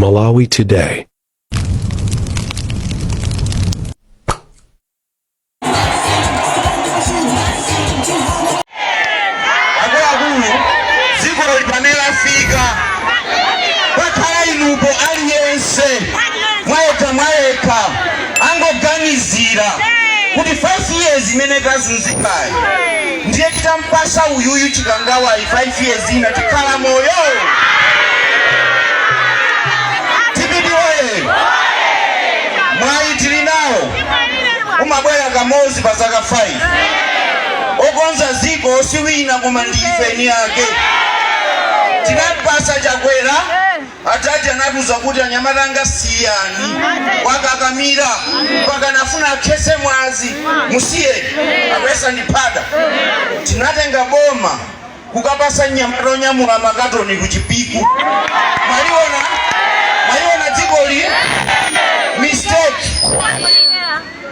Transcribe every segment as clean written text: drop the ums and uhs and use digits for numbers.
Malawi Today. Akuluakulu, dziko pamene lafika pakhala inupo, aliyense mwayekha mwayekha angoganizira kuti 5 years imene tazunzikayi, ndiye titampasa uyuyu Chikangawayi 5 years ina, tikhala moyo? DPP woye! Mwayi tili nawo, umabwera kamodzi pa zaka 5. Okonza ziko si wina koma ndi ife eni ake. Tinampasa Chakwera. Atati anatiuza kuti, "Anyamata anga, siyani." Wakakamira mpaka nafuna akhese mwazi, musiye apesa ndi phada. Tinatenga boma kukapasa nyamata onyamula makatoni kuchipiku. Mwaliona, mwaliona dzikoli. Mistake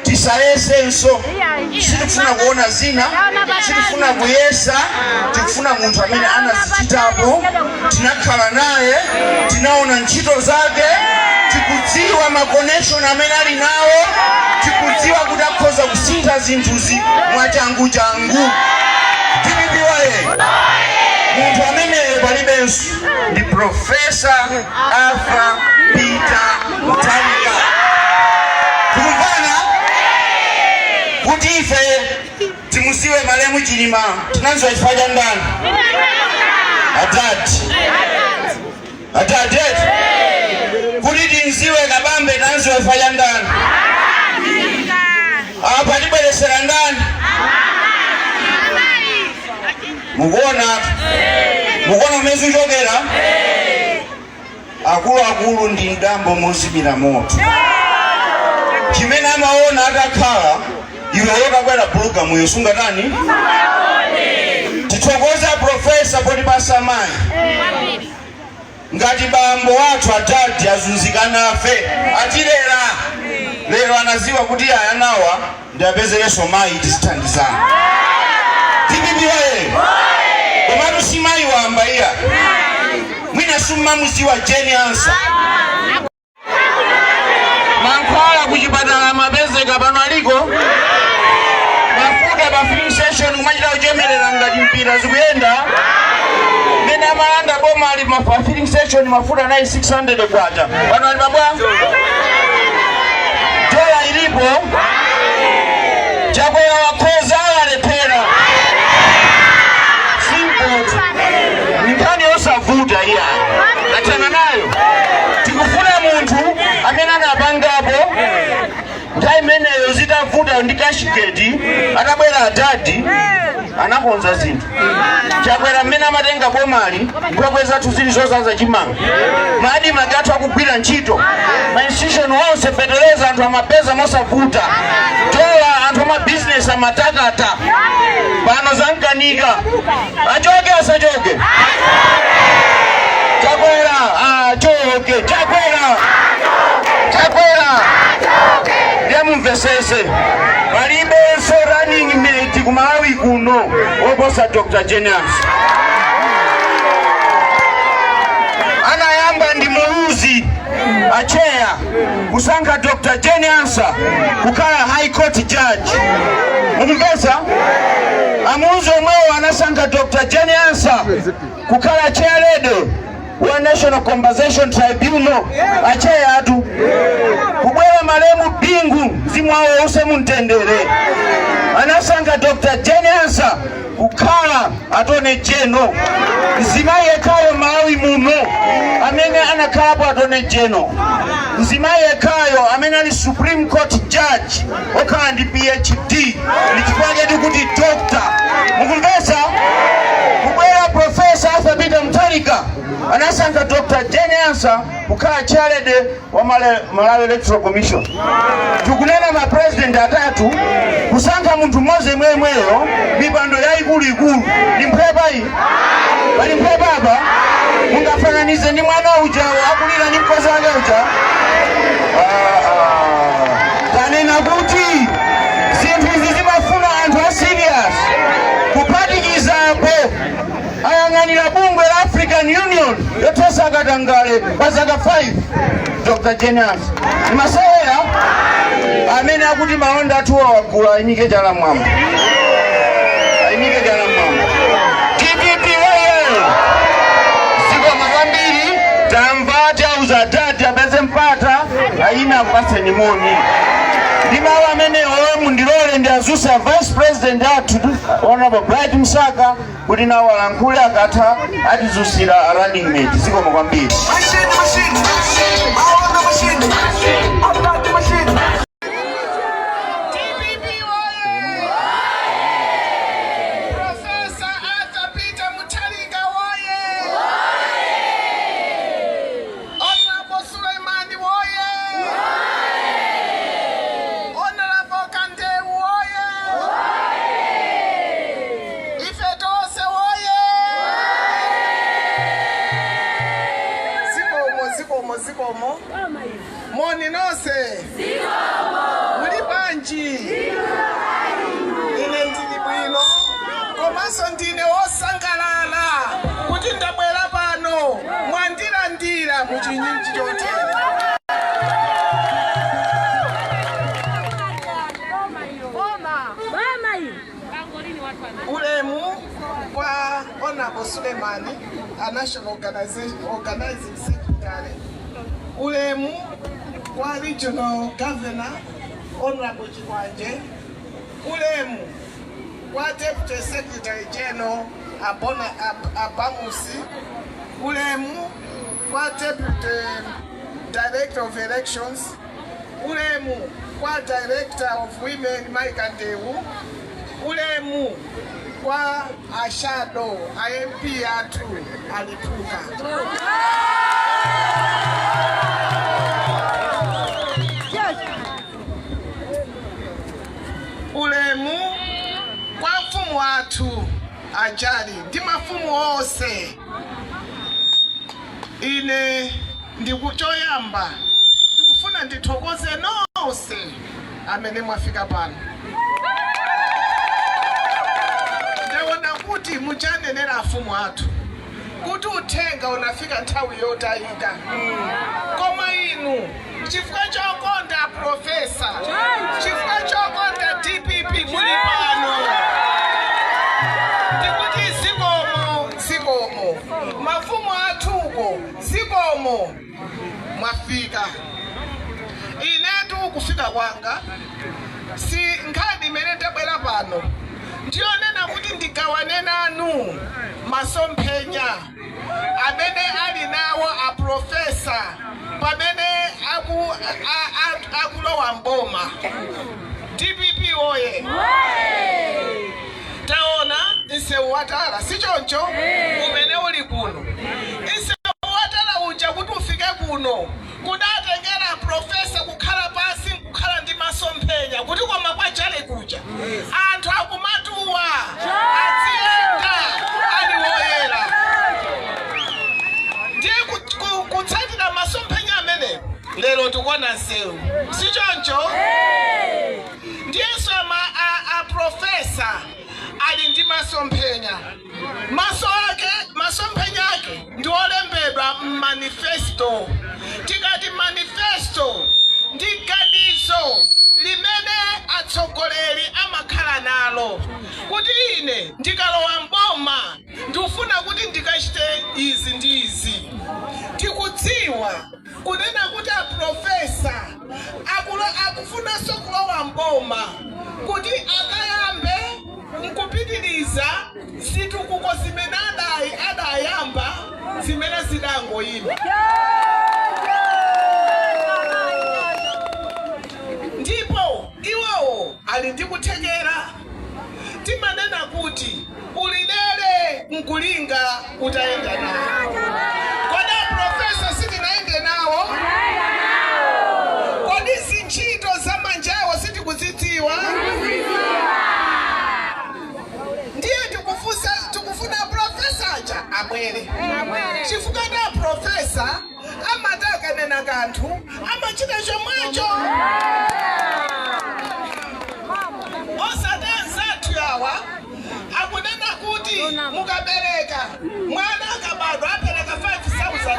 tisayesenso. Sitikufuna kuona zina, sitikufuna kuyesa. Tikufuna munthu amene anazichitapo, tinakhala naye, tinaona ntchito zake, tikudziwa ma connection amene ali nawo, tikudziwa kuti akhoza kusintha zinthuzi mwachangu changu. DPP waye! Munthu ameneyo palibenso, ndi Professor Arthur Peter Mutharika. Tikumvana kuti ife timuziwe malemu Chilima tinanziwa chifukwa cha ndani? Atati atati eti kuti timziwe Kabambe tinanziwa chifukwa cha ndani? Apa tibweresera ndani? Mukuona, mukuona kumene zikuchokera, akuluakulu? Ndi mdambo mozimira moto. Chimene amaona atakhala, iwe wotakwera pulogalamuyo sungatani. Tithokoza Professor potipasa mayi ngati bambo wathu. Adadi azunzika nafe, atilera. Lero anaziwa kuti ayanawa ndi apezerenso mayi, tizithandizana. DPP waye! Komatu si mayi wamba iya. Mwina summamuziwa Jane Ansah. Mankhwala kuchipatala amapezeka, pano aliko? Mafuta pa filling station kumachita kuchemerera ngati mpira, zikuyenda? Mene amalanda boma ali pa filling station mafuta anali 600 kwacha, pano ali pabwa? Dola ilipo? Chakwera wakhoza, walephera? Simple, ni nkhani yosavuta iya, athana nayo. Tikufuna munthu amene anapangapo. Nthawi imeneyo zitavuta ndi Cashgate, atabwera adadi anakonza zinthu. Chakwera mmene amatenga bomali, nkhokwe zathu zili zozaza chimanga, ma ADMARC athu akugwira ntchito, ma institution onse, feteleza anthu amapeza mosavuta, dola anthu amabizinesi amatakata. Pano zankanika. Achoke, asachoke? Chakwera achoke! Chakwera, Chakwera! Ndiye mumvesese, palibenso running mate ku Malawi kuno woposa Dr Jane Ansah. Anayamba ndi Muluzi acheya kusankha Dr Jane Ansah kukhala High Court judge. Mukumvesa? Amuluzi omwewo anasankha Dr Jane Ansah kukhala chairlady wa National Compensation Tribunal, acheya atu. Kubwera malemu Bingu, mzimu wawo uuse mumtendere, anasankha Dr Jane Ansah kukhala Attorney General, mzimayi yekhayo Malawi muno amene anakhalapo Attorney General, mzimayi yekhayo amene ali Supreme Court judge okhala ndi PhD. Ndi chifukwa chetu kuti doctor. Mukumvesa? Kubwera Professor Arthur Peter Mutharika, anasankha Dr Jane Ansah kukhala chairlady wa Malawi Electoral Commission. Tikunena ma president atatu kusankha munthu mmodzi yemweyemweyo mipando yayikuluikulu, ndi mphepa iyi? Pali mphepa apa? Mungafananize ndi mwana uja akulira ndi mkozi wake uja? Ah, ah. Tanena kuti zinthu izi zimafuna anthu a serious. Kuphatikizapo ayang'anira bungwe la African Union yothesa katangale kwa zaka 5, Dr Jane Ansah. Ndimasewera? Amene akuti malonda athuwa wagula, ayimike chala mwamba, ayimike chala mwamba. DPP woye! Zikomo kwambiri. Tamva tauza dadi apeze mpata ayime akupaseni moni. Ndi mawu amenewo, mundilole ndi azusa Vice President athu, Honorable Bright Msaka, kuti nawo alankhule. Akatha atizusira a running mate. Zikomo kwambiri. Machine, machine, I want the machine. I got the machine. DPP woye! Professor Arthur Peter Mutharika woye! Honorable Suleimani woye! Honorable Kandeu woye! Ife tonse woye! Zikomo, zikomo, zikomo. Moni nonse. Muli bwanji? Ine ndili bwino, komanso ndine wosangalala kuti ndabwera pano, mwandilandira muchinyinji chotere. Ulemu kwa Honorable Sulemani, a National Organizing Secretary. Ulemu kwa Regional Governor, Honorable Chikwanje. Ulemu kwa Deputy Secretary General, Abona Abamusi. Ulemu kwa Deputy Director of Elections. Ulemu kwa Director of Women, Mike Andeu. Ulemu kwa a shadow a MP athu Alipuka. Ulemu kwa mfumu athu Anjali ndi mafumu onse. Ine ndikuchoyamba ndikufuna ndithokoze nonse amene mwafika pano. Ndaona kuti muchanenera afumu athu kuti uthenga unafika nthawi yotayika, koma inu chifukwa chokonda professor, chifukwa chokonda DPP, muli pano. Ndikuti zikomo, zikomo mafumu athuko, zikomo mwafika. Inetu kufika kwanga si nkhani imene ndabwera pano, ndiyonena kuti ndigawane nanu masomphenya amene ali nawo a professor pamene akulowa mboma. DPP oye! Taona msewu watala, si choncho? Umene uli kuno, msewu watala uja, kuti ufike kuno kudatengera professor kukhala pasi, kukhala ndi masomphenya kuti koma kwachale kuja anthu akumatuwa aziyenda ali woyera. Ndiye kutsatira masomphenya amene lero tikuona msewu, si choncho? Ndiyenso a professor ali ndi masomphenya. Maso ake, masomphenya ake ndi olembedwa m'manifesto. Tikati manifesto, ndi ganizo limene atsogoleri amakhala nalo kuti ine ndikalowa mboma ndikufuna kuti ndikachite izi ndi izi. Tikudziwa kunena kuti a professor akufunanso kulowa mboma kuti akayambe nkupitiriza zitukuko zimene adayamba, zimene zidangoyima. Ndipo iwowo ali ndi kuthekera. Timanena kuti ulidere nkulinga utayenda nawo. Kodi aprofessor sitinaende nawo? Kodi zintchito za manjawo sitikuzidziwa? Ndiye tikufuna professor aja abwere, chifukwa ta professor amati akanena kanthu amachita chomwecho, osati anzathu awa akunena kuti mukabereka mwana akabadwa apereka 5000.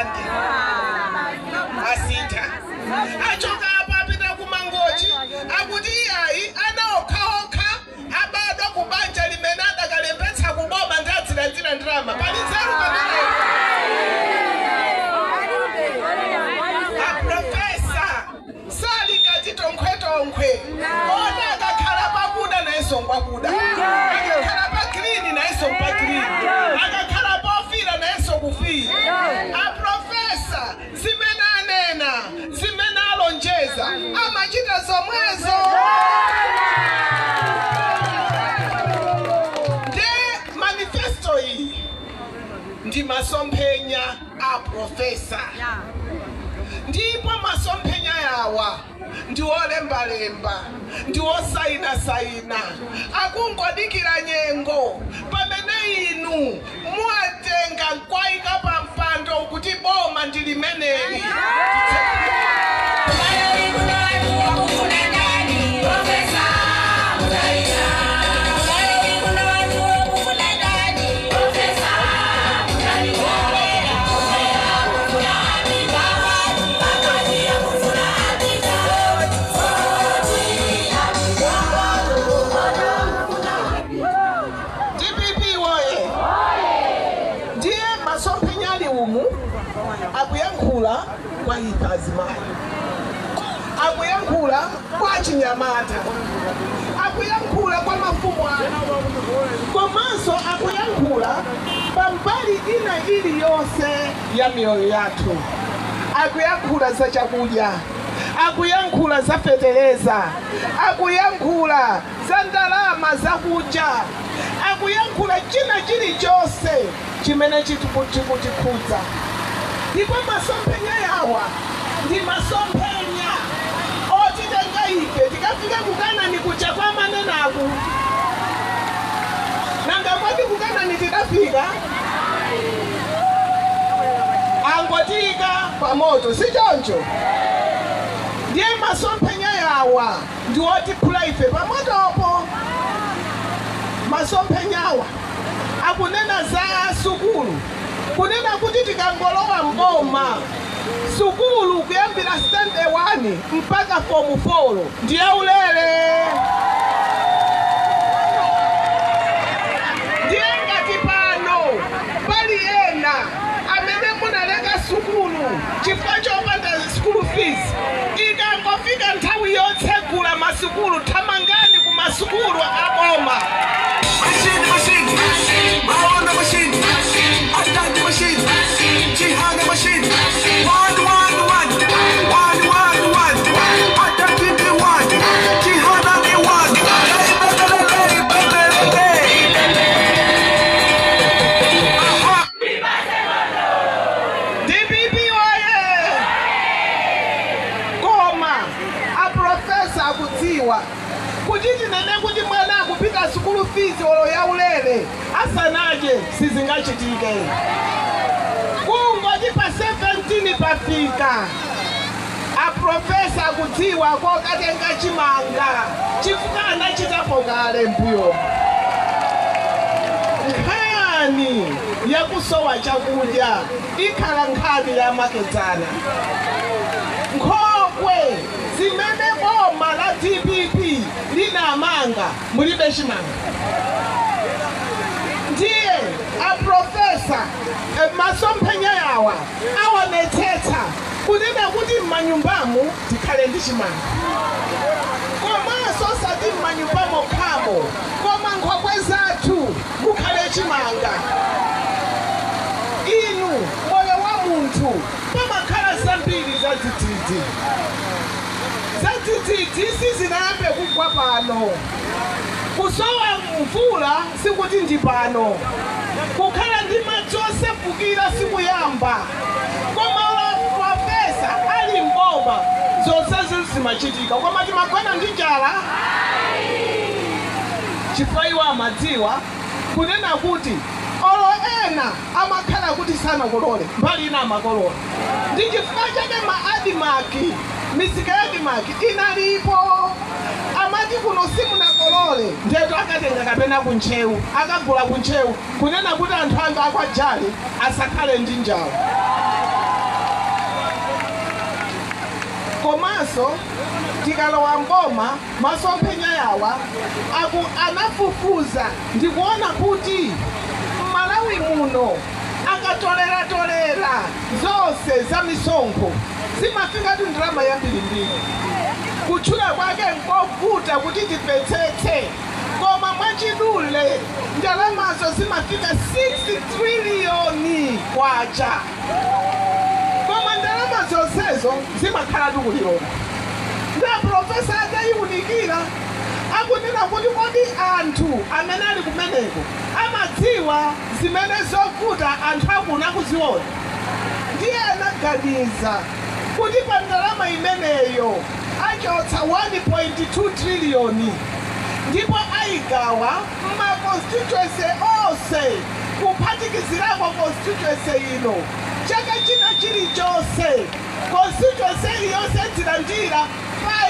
10,000 asintha. Achoka apo apita ku Mangochi, akuti iyayi, ana okhaokha abadwa ku banja limene adakalembetsa kuboma ndi adzilandira ndalama. Pali nzeru pamenepo? Aprofesa sali ngati tonkhwetonkwe oti akakhala pakuda nayenso ngwakuda, akakhala pa green nayenso pa green, akakhala pofira nayenso kufira. Aprofesa zimene anena, zimene alonjeza, amachita zomwezo. Nde manifesto iyi ndi masomphenya a profesa, ndipo masomphenya yawa ndi olembalemba, ndi osayinasayina, akungodikira nyengo pamene inu muwatenga nkwayika pa mpando kuti boma ndi limeneli. DPP woye! Ndiye masomphenya ali umu akuyankhula kwa ife azimayi, akuyankhula kwa chinyamata, akuyankhula kwa mafumu anu, komanso akuyankhula pambali ina iliyonse ya miyoyo yathu. Akuyankhula za chakudya, akuyankhula za fetereza, akuyankhula za ndalama zakunja, akuyankhula china chilichonse chimene chikutikhudza. Ndipo masomphenya yawa ndi masomphenya otitenga ife tikafike kukanani kuja kwa manenaku. Nanga kodi kukanani tidafika? Angotika pamoto, si choncho? Ndiye masomphenya yawa ndi otiphula ife pamotopo. Masomphenyawa akunena za sukulu, kunena kuti tikangolowa mboma, sukulu kuyambira standard 1 mpaka form 4 ndiye ulere. Ndiye ngati pano pali ena amene munaleka sukulu chifukwa chopanda school fees, ikangofika nthawi yotsegula masukulu, thamangani ku masukulu aboma. Machine, machine, Maona machine, Atlantic machine, Chihana machine, one, one, one, one, one, one, Atlantic one, Chihana one, hey, hey, hey, hey, aha. DPP oye! Koma aprofesa akudziwa kuti tinene kuti mwana akupita school fees olo yaulere asanaje, sizingachitike. Kungoti pa 17 pafika, aprofesa akudziwa kokatenga chimanga chifukwa anachitapo kale mbuyo. Nkhani yakusowa chakudya ikhala nkhani ya makedzana. Nkhokwe zimene boma la DPP linamanga mulibe chimanga. Ndiye aprofesa masomphenya yawa aonetsetsa kunena kuti m'manyumbamu tikhale ndi chimanga, komanso sati m'manyumba mokhamo, koma nkhokwe zathu mukhale chimanga. Inu, moyo wa munthu pamakhala zambiri zadzidzidzi. Zadzidzidzi sizinayambe kugwa pano. Kusowa mvula sikuti ndi pano, kukhala ndi madzi osefukira sikuyamba, koma profesa ali mboma zonsezo zimachitika, koma timagona ndi njala chifukwa iwo amadziwa kunena kuti olo ena amakhala kuti sanakolole, mbali ina amakolola. Ndi chifukwa chake ma ADMARC, misika ya ADMARC inalipo. Amati kuno simunakolole, ndeto akatenga kapena kuntchewu, akagula kuntchewu, kunena kuti anthu anga akwajale asakhale ndi njala. Komanso tikalowa mboma, masomphenya yawa aku anafufuza ndikuona kuti m'Malawi muno akatoleratolera zonse za misonkho zimafika tu ndalama yambirimbiri. Kutchula kwake nkovuta kuti timvetsetse, koma mwachidule ndalamazo zimafika 6 triliyoni kwacha, koma ndalama zonsezo zimakhala tikulilonga. Nda profesa atayiwunikira akunena kuti kodi anthu amene ali kumeneko amadziwa zimene zovuta anthu akuna kuziona? Ndiye anaganiza kuti pa ndalama imeneyo achotsa 1.2 triliyoni ndipo ayigawa m'ma constituency onse, kuphatikizirako constituency ino. Chaka china chilichonse constituency iliyonse idzilandira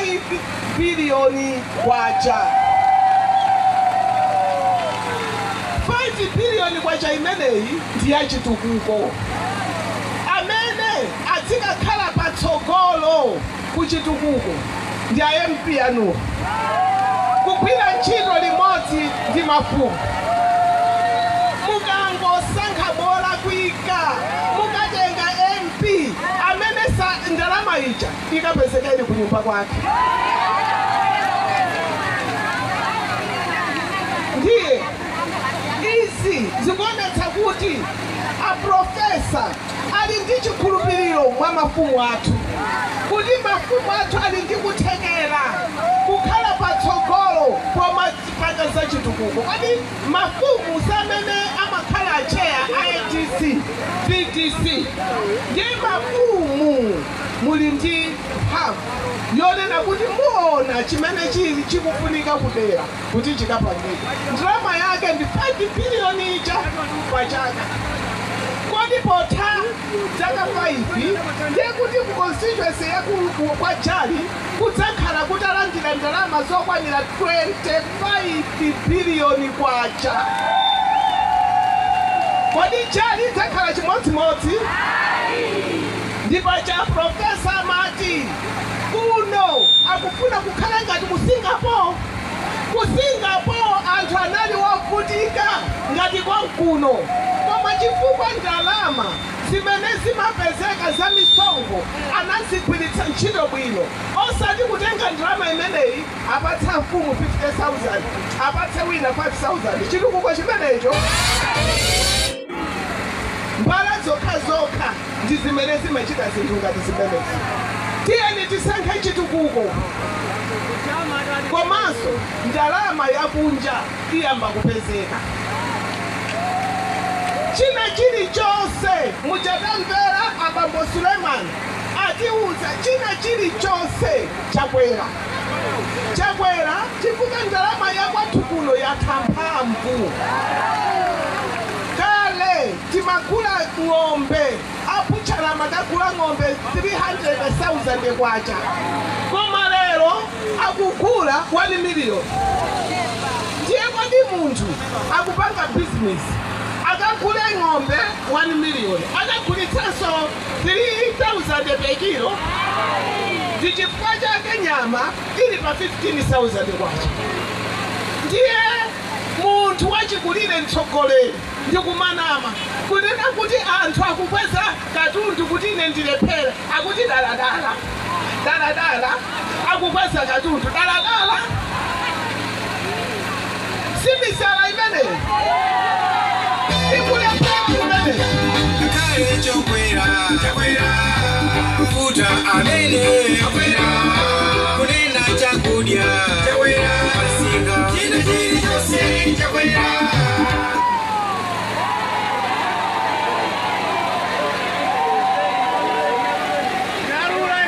5 biliyoni kwacha. 5 biliyoni kwacha imeneyi ndi yachitukuko. Amene azikakhala patsogolo kuchitukuko ndi a MP anuwo, kugwira ntchito limodzi ndi mafumu. Mukangosankha molakwika, mukatenga MP amene sa ndalama ija ikapezeka ili kunyumba kwake. Ndiye izi zikuonetsa kuti aprofesa ali ndi chikhulupiriro mwa mafumu athu, kuti mafumu athu ali ndi kuthekera kukhala patsogolo pomapanga za chitukuko. Kodi mafumu samene amakhala acheya ADC, VDC? Ndi mafumu muli ndi mphamvu yonena kuti muona chimene chili chikufunika kudera kuti chikapangike. Ndalama yake ndi 5 biliyoni ija pachaka. Kodi potha zaka 5 ndiye kuti ku constituency yaku kwa Jali kudzakhala kutalandira ndalama zokwanira 25 biliyoni kwacha? Kodi Jali idzakhala chimodzimodzi? Ndipo cha profesa amati kuno akufuna kukhala ngati ku Singapore. Ku Singapore anthu anali wovutika ngati konkuno, koma chifukwa ndalama zimene zimapezeka za misonkho anazigwiritsa ntchito bwino, osati kutenga ndalama imeneyi apatse mfumu 50,000, apatse wina 5,000. Chitukuko chimenecho? Mbala zokha zokha ndi zimene zimachita zinthu ngati zimenezi. Tiyeni tisankhe chitukuko. Komanso ndalama yakunja iyamba kupezeka. China chilichonse muchatamvera abambo Suleiman atiuza, china chilichonse chakwera, chakwera chifukwa ndalama yakwathu kuno yatha mphamvu. Kale timagula ng'ombe, apuchala makagula ng'ombe 300,000 kwacha, koma lero akugula 1 million. Ndiye kodi munthu akupanga bizinesi akagule ng'ombe 1 million akagulitsanso 3000 per kilo? Ndi chifukwa chake nyama ili pa 15,000 kwacha. Ndiye munthu wachikulire, mtsogoleri, ndikumanama kunena kuti anthu akukweza katundu kuti ine ndilephere, akuti daladala, daladala akukweza katundu, daladala. Si misala imeneyi? Ikulephera imeneyi. Kale chokwera chakwera, mafuta amene akwera, kunena chakudya chakwera, pasika china chilichonse chakwera.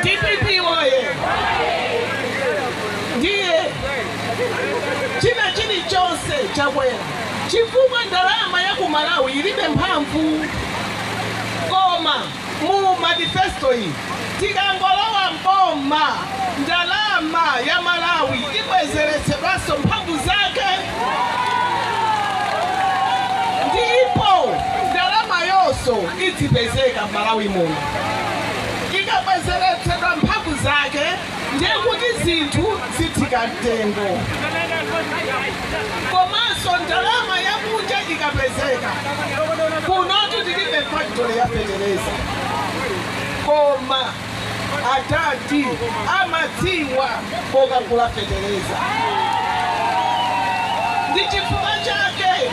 DPP woye! Ndiye china chilichonse chakwera chifukwa ndalama ya ku Malawi ilibe mphamvu. Koma mu manifesto iyi, tikangolowa mboma, ndalama ya Malawi ibwezeretsedwanso mphamvu zake, ndipo ndalama yonso idzipezeka m'Malawi muno ikabwezeretsedwa mphamvu. mphamvu zake, ndiye kuti zinthu zitsika mtengo. Komanso ndalama yakunja ikapezeka, kunotu tilibe factory ya fetereza, koma adadi amadziwa kokagula fetereza. Ndi chifukwa chake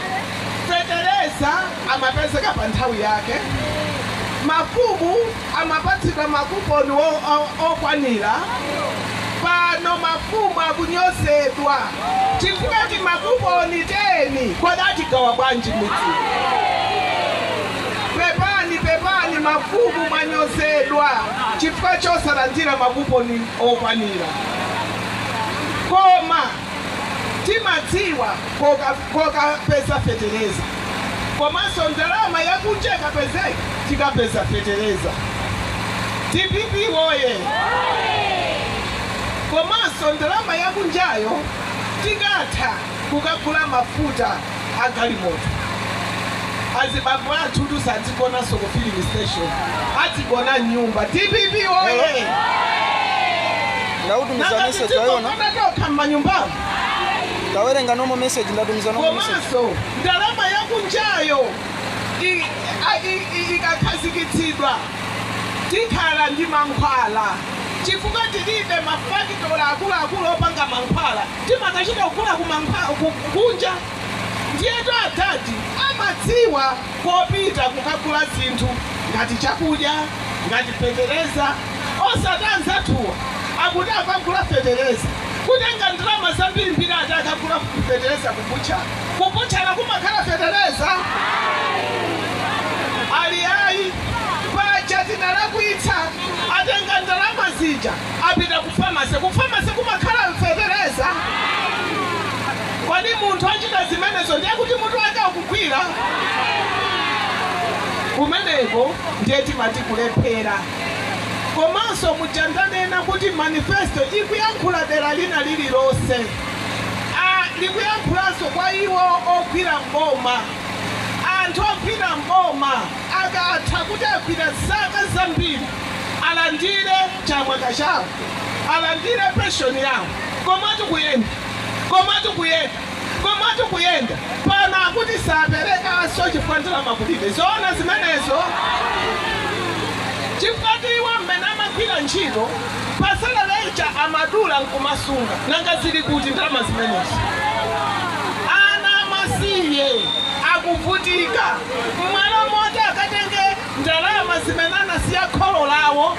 fetereza amapezeka pa nthawi yake, mafumu amapatsidwa makuponi okwanira. Pano mafumu akunyozedwa chifukwa ti makuponi 10 kodi atigawa bwanji midzi? Pepani, pepani mafumu, mwanyozedwa chifukwa chosalandira makuponi okwanira, koma timadziwa kokapeza fetereza. Komanso ndalama yakunja ikapezeka, tikapeza fetereza. DPP woye! Komanso ndalama yakunjayo tikatha kukagula mafuta a galimoto. Azibambo athu tusadzigonanso ku filling station, adzigona mnyumba. DPP woye! Ndakutumiza message, waiona? Nanga tokha m'manyumbamo? Tawerenga normal message, ndatumiza normal message. Komanso ndalama yakunjayo ikakhazikitsidwa, tikhala ndi mankhwala, chifukwa tilibe mafakitola akuluakulu opanga mankhwala, timakachita kugula kunja. Ndiyetu adadi amadziwa kopita kukagula zinthu ngati chakudya, ngati fetereza. Osati anzathuwa akuti akagula fetereza, kutenga ndalama zambirimbiri, ati akagula fetereza kubuchana. Kubuchana kumakhala fetereza? Ali ayi, paja tinalakwitsa. Atenga ndalama zija, apita ku pharmacy. Ku pharmacy kumakhala fetereza? Kodi munthu achita zimenezo ndiye kuti munthu wake akugwira kumeneko? Ndiye timati kulephera. Komanso mujandanena kuti manifesto ikuyankhula dera lina lililonse. Likuyankhulanso kwa iwo ogwira mboma. Anthu ogwira mboma akatha kuti agwira zaka zambiri, alandire chamwaka chawo, alandire pension yawo. Komatu kuyenda, komatu kuyenda, komatu kuyenda, pano akuti saperekanso chifukwa ndalama kulibe. Zoona zimenezo? Chifukwa iwo mmene amagwira ntchito pa salary ija amadula nkumasunga. Nanga zili kuti ndalama zimenezo? Ana amasiye akuvutika. Mmalo moti akatenge ndalama zimene anasiya kholo lawo,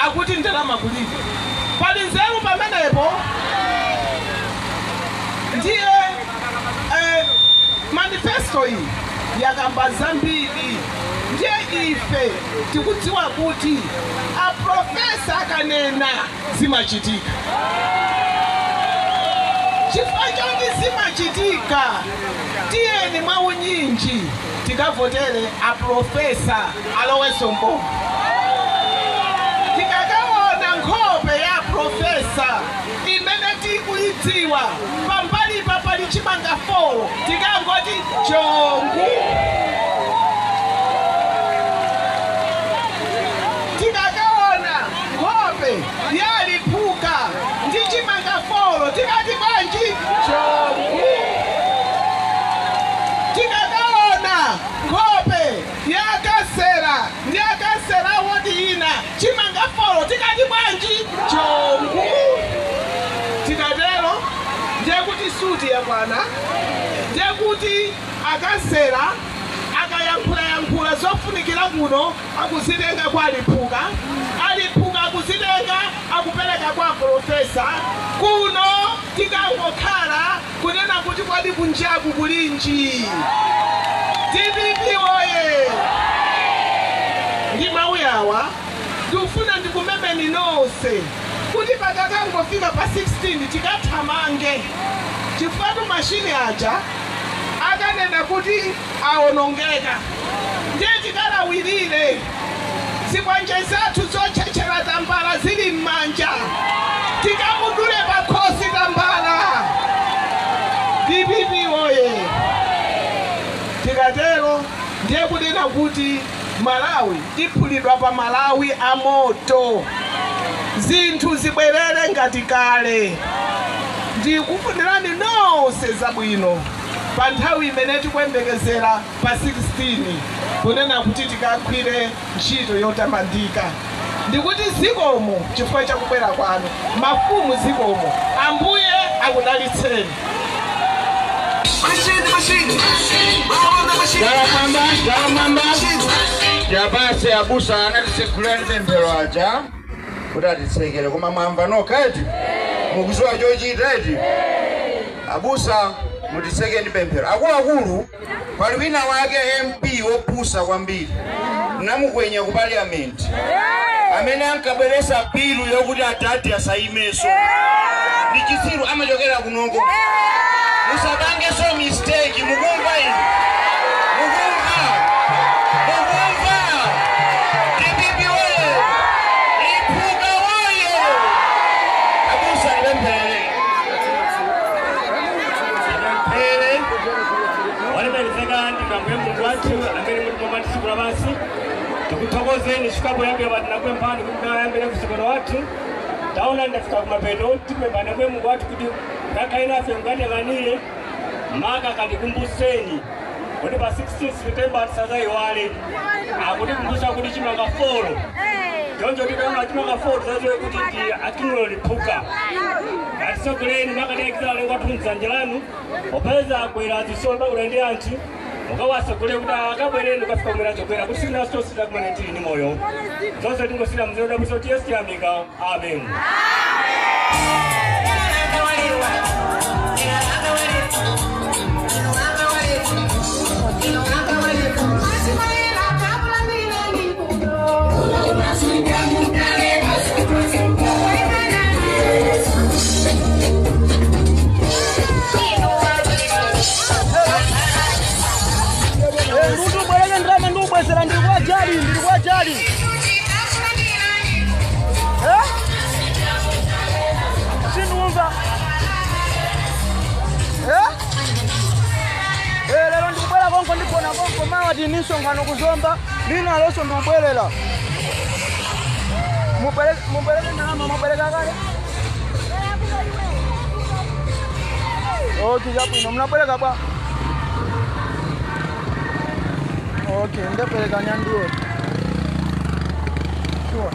akuti ndalama kulibe. Pali nzeru pamenepo? Ndiye manifesto iyi yakamba zambiri. Ndiye ife tikudziwa kuti aprofesa akanena, zimachitika. Chifukwa choti zimachitika, tiyeni mwaunyinji tikavotere aprofesa alowenso mboma. Tikakaona nkhope ya profesa imene tikuyidziwa, pambalipa pali chimanga 4, tikangoti chongu. Tikakaona nkhope yaliphuka ndi chimanga 4, tikati bwanji? Chongu. Tikakaona nkhope yakasera ndi akasera wodi ina, chimanga 4, tikati bwanji? Chongu. Tikatero ndiye kuti suti yakwana. Ndiye kuti akasera akayankhulayankhula zofunikira kuno, akuzitenga kwa aliphuka, aliphuka akuzitenga, akupereka kwa profesa. Kuno tikangokhala kunena kuti kwadi kunjaku kulinji? DPP woye! Ndi mawu awa ndikufuna ndikumemeni nonse kuti pakakangofika pa 16 tikathamange, chifukwa mashini aja akanena kuti awonongeka. Ndiye tikalawirire zikwanje zathu zotchetchera tambala zili m'manja, tikamudule pakhosi tambala. DPP woye! Tikatero ndiye kunena kuti Malawi iphulidwa pa malawi amoto. Zinthu zibwerere ngati kale. Ndikufunirani nonse zabwino pa nthawi imene tikuyembekezera pa 16, kunena kuti tikagwire ntchito yotamandika. Ndikuti zikomo chifukwa chakubwera kwanu. Mafumu, zikomo, Ambuye akudalitseni. Machine, machine. Power the machine. Chala mwamba, chala mwamba. Yapase abusa anatitsekulira pemphero aja kuti atitsekere, koma mwamva nokha eti? Mukuziwa chochita eti? Abusa, mutitseke ndi pemphero. Akuluakulu, pali wina wake MP wopusa kwambiri namukwenya ku parliament, amene ankabweresa bill yokuti adadi asayimeso. Ndi chitsiru, amachokera kunoko. Musapangenso mistake. Mukumva inu? Mukumva? Mukumva? DPP woye! Lipuka woye! Abusa, ndipempherere, Pemphere. Walemekezeka ndi Ambuye Mulungu wathu amene muli mwamba ndi dziko lapansi, tikuthokozeni chifukwa poyambira pati nakupemphani kuti mukayambire msonkhano wathu. Taona ndafika kumapeto. Tikupemphani, Ambuye Mulungu wathu, kuti ngakhale nafe mukatiyang'anire, maka katikumbuseni kuti pa 16 September tisazayiwale. Akutikumbusa kuti chimanga four, choncho tikaona chimanga four tisaziwe kuti ndi aking'ono liphuka. Atitsogolereni, makatiyakizala lengo athu mdzanja lanu, popeza akwera zisomba pakula ndi anthu, mukawasogolere kuti akabwereni ukafika kumene achokera, kuti siku tonse takumane tili ndi moyo. Zonse tingosira mzero dabwisa kuti Yesu tiyamika, amen. Ndutu ubwereke ndalama, ndikubwezera. Ndili kwa jali, ndili kwa jali. Eh? Sindikumva. Eh? Eh, lero ndikubwera konko, ndigona konko. Mawa tini msonkhano kuzomba linalonso, ndikubwerera. Mubwereke ndalama. Mubwereka kale? Okay, chabwino. Mnabwereka bwa? Okay, ndapereka nyandiwo. Sure.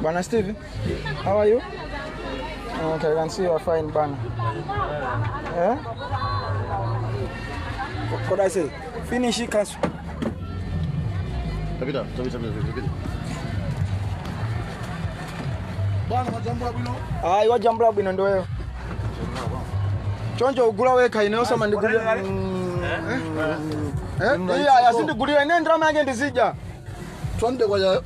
Bwana Steve, how are you? Okay, I can see you are fine, bana. Eh? What could I say? Finish it, cancel. Tapita, tapita, tapita, tapita. Bwana, majambo bwino. Ayi, wajambula bwino ndoweyo. Choncho ugula wekha, ine osama ndigulira. Eh? Iya, asindigulira ine, ndalama yake ndizidya. Twende kwa